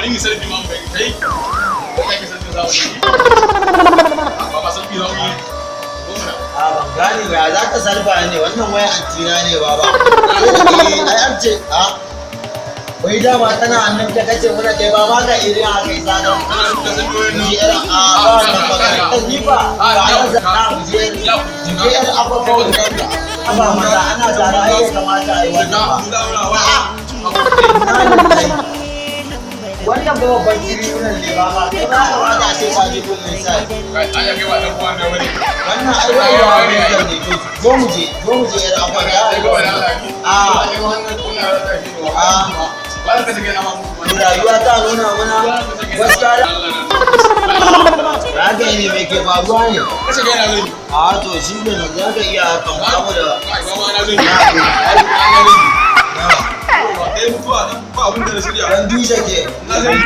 Bari mu selfie ma mu gani. Kai. Ko kai ke selfie za mu yi? Baba, selfie za mu yi. Ko muna. A, ban gane ba, za ka salfa ne? Wannan waya antina ne, baba. Eh, ai an ce a wai dama tana hannun ta kace muna kai ba ma ka irin haka isa don Kana da selfie wayan mu nan? je a ba wannan magana kan ni fa ba ya na mu je, mu je yar abubuwan da aba maza ana tare. Ai ya kamata a yi wannan ba. Wannan ba babban criminal ne ba ma kai ba, kamata a ce ka je domin sai. Kai, an ya kai ba dan uwan da wani. Wannan ai wai ba wani ne. To, zo mu je, zo mu je yar abubuwan da Kai ba da Allah. A. Kai wannan kuna da shi ne. A. Ba ka take na ma. Rayuwa ta nuna mana gaskiya da za ka yi ne. Mai ke faruwa ne? Kace kai na zai. A, to shi ne nan za ka iya hakan saboda Kai ba na zai. Na Kai mutuwa ba abin da na shirya. Dan dushe ke. Na zai.